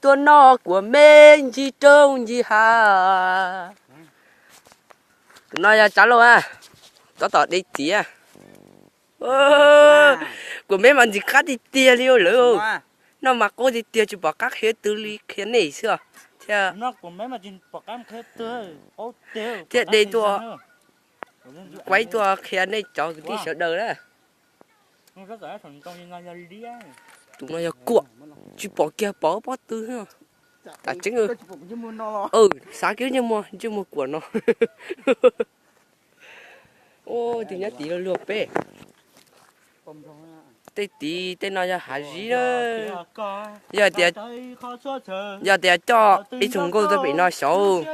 Tuaj noj kuam me ncig roob ncig hav. Tus no yog Tsab Lauj a, tab tom de txiv. Kuam me mas ntxim qab tiag tiag li lawm. Noj mas qaub tiag tiag tsis pom qab qhia twg li, qhia nej xwb thiab. Thiab de tuaj, kuaib tuaj qhia nej cov kwv tij sawv daws na. Tus no yog kuam, tsis pom kiag pom pob tw. Tam tseeb, xav kiag ntsej muag, ntsej muag kuam no. Tus nyob tid luag luag peb. Tej tid tej no yog hav zib na. Yog tias, yog tias coj ib tug nkauj tuaj pem no xyov,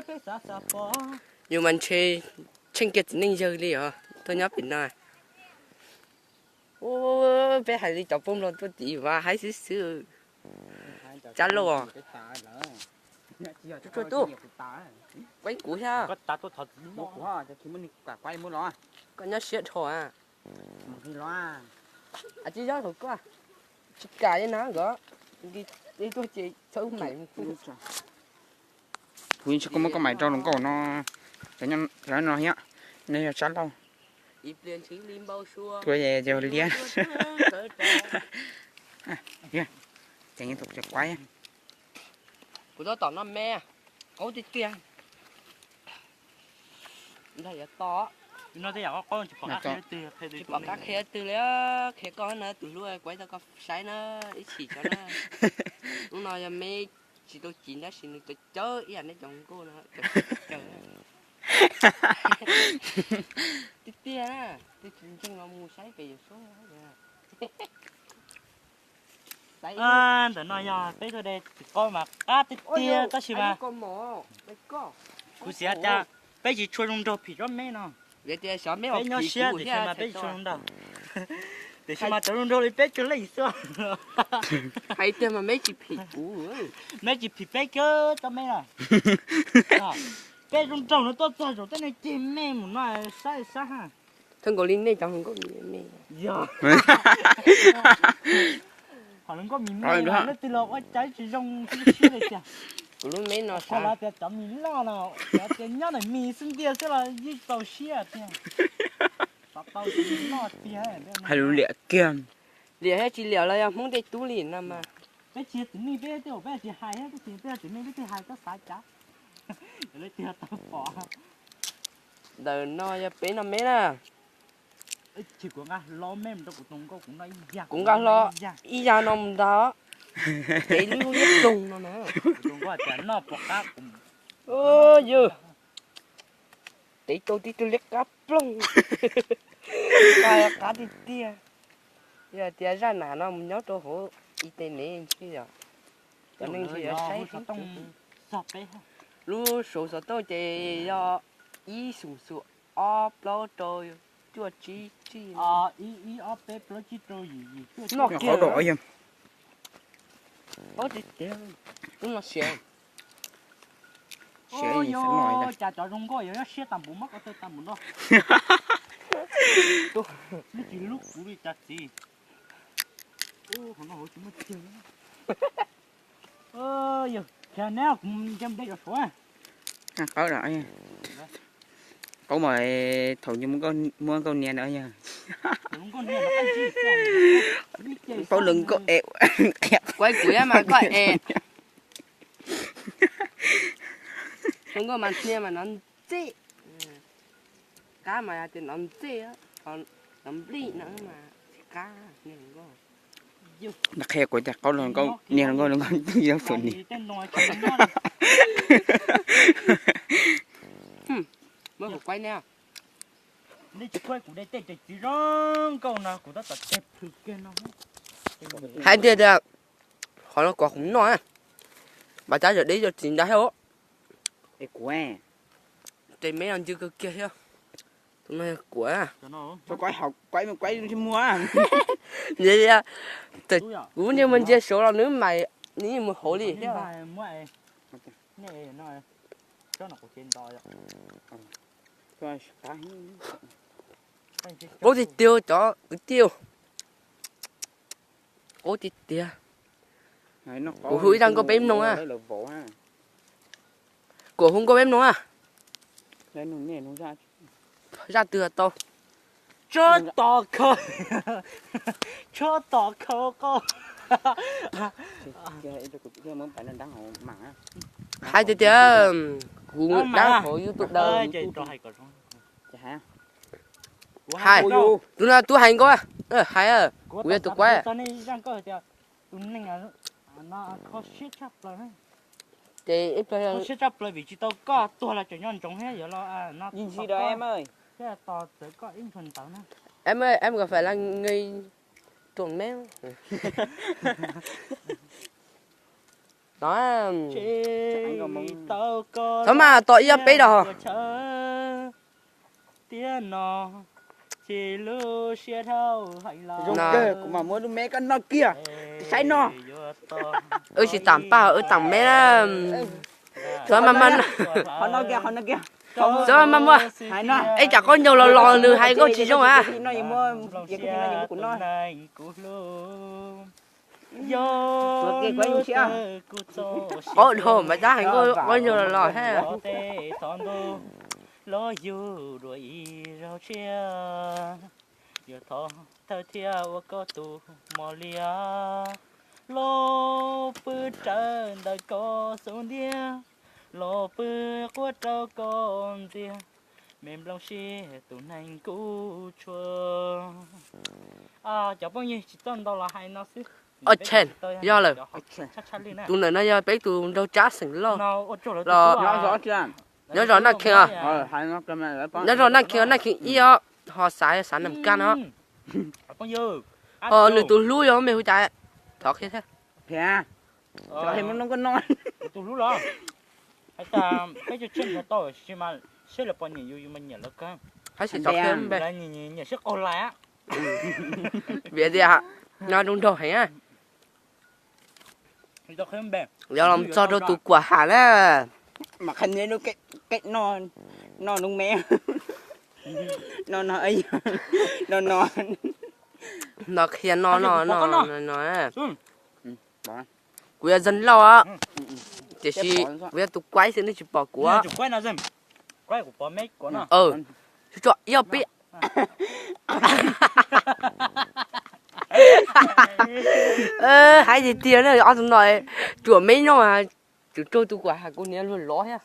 yus mas ntshe tsheej kiag txiv neej yawg li os tuaj nyob pem no. Peb hais li cov poj nplog tuaj tid mas haib xwb xwb. Tsab Lauj, kuv thiab. Koj nyob siab dhau a. Tsis yob hauv koj, tsis kam li na nkawd, tuaj ces txhawb mais. Kuv tsis muab koj mais rau hluas nkauj no, no thiab, no yog Tsab Lauj. Tua ces liab. Ces thaum kuaib. Kuv tab tom noj me, qaub tiag tiag. Nrog yuav to. Tsis pom qab qhia twg li, qhia koj na tus hlub, kuaib tau koj saib na, ib chim tso na. Hnub no yog me tsis tau ci tab sis nws cawv cawv ib yam nej cov nkauj no, cawv cawv. Tiag tiag, twb tsis ntseeg los mus saib pem YouTube. Ntawm no yog peb tuaj de txiv qaub mas qab tiag tiag tab sis mas kuv xav tias peb tsis tshua zoo nraug phim tsob me no. Peb nyob siab tiam sis mas peb tsis tshua zoo nraug. Tiam sis mas cov zoo nraug li peb cuag leej xwb. Hais tiag mas me tsis phim kuv, me tsis phim peb kiag tsob me na. Peb zoo nraug no tuaj txog zaum tej no ceg me mus no sab sab ha. Thawj nkaus li nej cov hluas nkauj me. Yog hluas nkauj me me leej twg los ua cas tsis zoo siab li tiag. Kuv lub me no sab los tias cov me loj no, cov tias nyob ntawm me xwb ntiag xwb los yeej txaus siab tiag. Xav tau cov me loj tiag. Hais lus liam kiag. Liam thiab tsis liam los yog Hmoob tej tub li no mas. Peb tsis yog txiv neej peb tej zaum peb tsis hais, peb tsis yog txiv neej peb thiaj hais koj xav cas. Leej twg tau pom. Ntawm no yog peb no me na. Kuv nqa hlo ib yam no mus ntag. Tev lub liab ploog no na. Yog tev tau tib tug liab qab ploog. Qab tiag tiag. Yog tias zaj nam no mus nyob rau hauv internet ntshe yog cov neeg ntshe yuav saib. Lub saum xov tooj ces yog ib xoom xoom ob plaub rau cuaj tsib tsib. Noj kiag. Paub tiag tiag, tub no siav. Cas cov zoo nkauj yuav nyob siab tas npaum, muab koj tawg tas npaum no. Neb tsis hlub kuv li cas txiv. Qhov no hauv tsis muaj ceg. Yog neb kuv nce mus de cov suav. Qab, qab mas thaum muaj nkauj niam na yog. Paub lawv nkauj es. Kuv mas koj es. Zoo nkauj mas niag mas nov ntxej. Qab mas yog tias nov ntxej, nov nplij no mas tsis qab niag hluas nkauj. Qhia kuv tias qaub hluas nkauj, niag hluas nkauj, hluas nkauj twb yog pum ni. Muab kuv kuaib neb. Nej tsis kuaib kuv de tej txiv zoo nkauj no kuv tab tom teg plhws kiag no. Hais tiag tias qhov no kom kuv noj, mas tab tom deb cov txiv ntawd thiab. Kuv, tes me no ncw kawg kiag thiab. Tus no yog kuam. Kuaib, kuaib ntsis muag. Kuv niag mus ntsia saud los nws mas nws mus hauv li thiab. Qaub tiag tiag cov kwv tij, qaub tiag tiag. Kuv hu ib zaj nkauj peb mloog a. Kuv hu nkauj peb mloog a. Zaj twg tau? Tsob tom khau, tsob tom khau qo. Hais tias tias kuv dab hauv YouTube daws. Hais, tus no tub hais nkauj, hais, kuv yog tus kuaib. Ces ib pliag em có phải là người trộm mép no. Thov mas tos ib ob peb rau. Tiam no ces lub siab dhau heev los. Kuv mam muab lub mép koj noj kiag, saib no. Wb tsis tam paj, wb tam meb na. Xov mas mas, xov mas mas muaj. Ib tsam qaub ncaug los los nws hais nkauj tsis zoo a. Qaub dhau mas tab hais nkauj qaub ncaug los los thiab. Los yug dua ib zaug tshiab, yuav thov thawj thiaj ua koj tus mos liab. Los pw rawv ntawm koj xub ntiag, los pw quaj rau koj ntxiag, me nplooj siab tus neeg kuj tshua. Cov phooj ywg, tsis txawj ntau los hais no xwb. Yog lawm, tus ntawm no yog peb tus nraug tsab xeem Lauj los nyob zos Naj Khees, nyob zos Naj Khees, Naj Khees ib os, ho xav xav Nam Kaj no. Ho nws tus hlub yog me hu cas? Thov qhia thiab. Tus hlub los hais tias peb cov tshiab nrhiav tau, tab sis mas seb lawv puas nyiam yus, yus mas nyiam lawv kawg. Tab sis thov qhia npe. Nyiam siab qaug lais. Vim tias no zoo nraug heev. Yog los txog rau tus Kuam Ham na. Mas qhia neb lub kev noj lub me no no no no qhia no no no no. Kuv yog Zam Lauj, tiam sis kuv yog tus kuaib xwb, nej tsis pom kuv. Tsuas ib ob peb. Hais tiag tiag na, ob tug no tsuas me nyob, tseem raug tus Kuam Ham kuv niam luag lov thiab.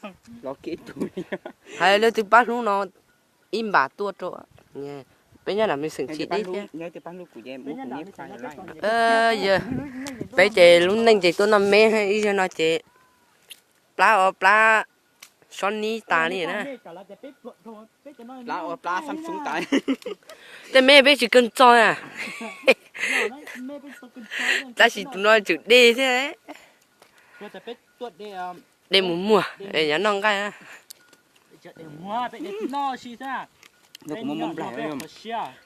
Hais leej twg pab hlub no ib npam tuaj rau peb nyob nram me xeem tsis deb thiab. Yog peb ces lub neej ces tuaj noj me ib zaug no ces plab ua plab sob nib tas li na. Tej me peb tsis kawg txog na. Tab sis tus no tseem dej thiab. Dej mus muag, nyob noj nqaij.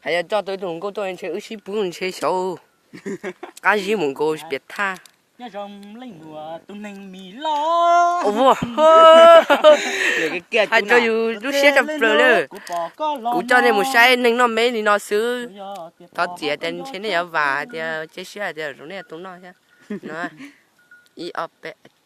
Hais yog coj tau ib tug hluas nkauj tuaj ntshe wb sib pub ntshe xyov qab zib mus nkaus piam thaj. Hais rau yus lub siab tshaj plaws li. Kuv coj nej mus saib neeg noj me li no xwb. Thov txim tias ntshe nej yuav vam hais tias cia siab hais tias zoo nej tus noj thiab. No, ib ob peb.